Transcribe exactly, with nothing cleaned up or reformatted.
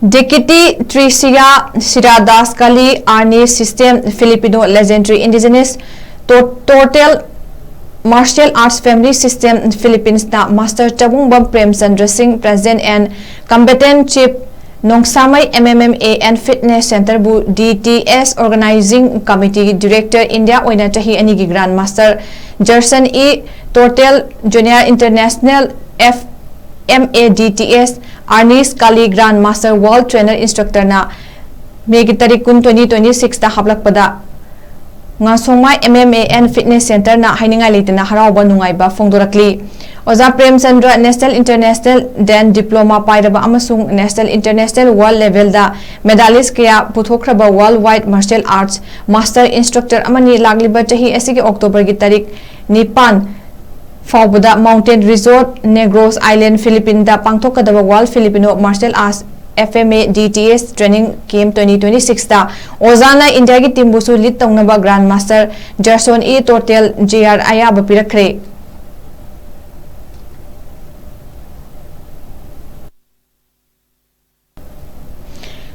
Dekiti Tricia Siradas Kali Arni System Filipino Legendary Indigenous To- Total Martial Arts Family System Philippines na Master Chabungbam Premchandra Singh, President and Combatant Chief Nongsamai M M A and Fitness Center bu D T S Organizing Committee Director India ꯑꯣꯏꯅ ꯆꯍꯤ ꯑꯅꯤꯒꯤ Grand Master Gerson E Total Junior International F M A D T S Arnis Kali Grand Master World Trainer Instructor ꯅ ꯃꯦꯒꯤ ꯇꯥꯔꯤꯛ ꯀꯨꯟ, twenty twenty-six ꯇ ꯍꯥꯞꯂꯛꯄꯗ ꯉꯥꯁꯣꯡꯃꯥꯏ M M A and Fitness Center ꯅ ꯍꯥꯏꯅꯤꯡꯉꯥꯏ ꯂꯩꯇꯅ ꯍꯔꯥꯎꯕ ꯅꯨꯡꯉꯥꯏꯕ ꯐꯣꯡꯗꯣꯔꯛꯂꯤ꯫ ꯑꯣꯖꯥ Premchandra National International Dan Diploma ꯄꯥꯏꯔꯕ ꯑꯃꯁꯨꯡ National International World Level ꯗ Medalist ꯀꯌꯥ ꯄꯨꯊꯣꯛꯈ꯭ꯔꯕ World Wide Martial Arts Master Instructor ꯑꯃꯅꯤ꯫ ꯂꯥꯛꯂꯤꯕ ꯆꯍꯤ ꯑꯁꯤꯒꯤ October ꯒꯤ ꯇꯥꯔꯤꯛ ꯅꯤꯄꯥꯟ ꯐꯥꯎꯕꯗ Mountain Resort Negros Island Philippines ꯗ ꯄꯥꯡꯊꯣꯛꯀꯗꯕ World Filipino Martial Arts F M A D T S Training Camp twenty twenty-six ꯇ ꯑꯣꯖꯥꯅ ꯏꯟꯗꯤꯌꯥꯒꯤ ꯇꯤꯝꯕꯨꯁꯨ ꯂꯤꯗ ꯇꯧꯅꯕ Grand Master Gerson E Total G R ꯑꯌꯥꯕ ꯄꯤꯔꯛꯈ꯭ꯔꯦ꯫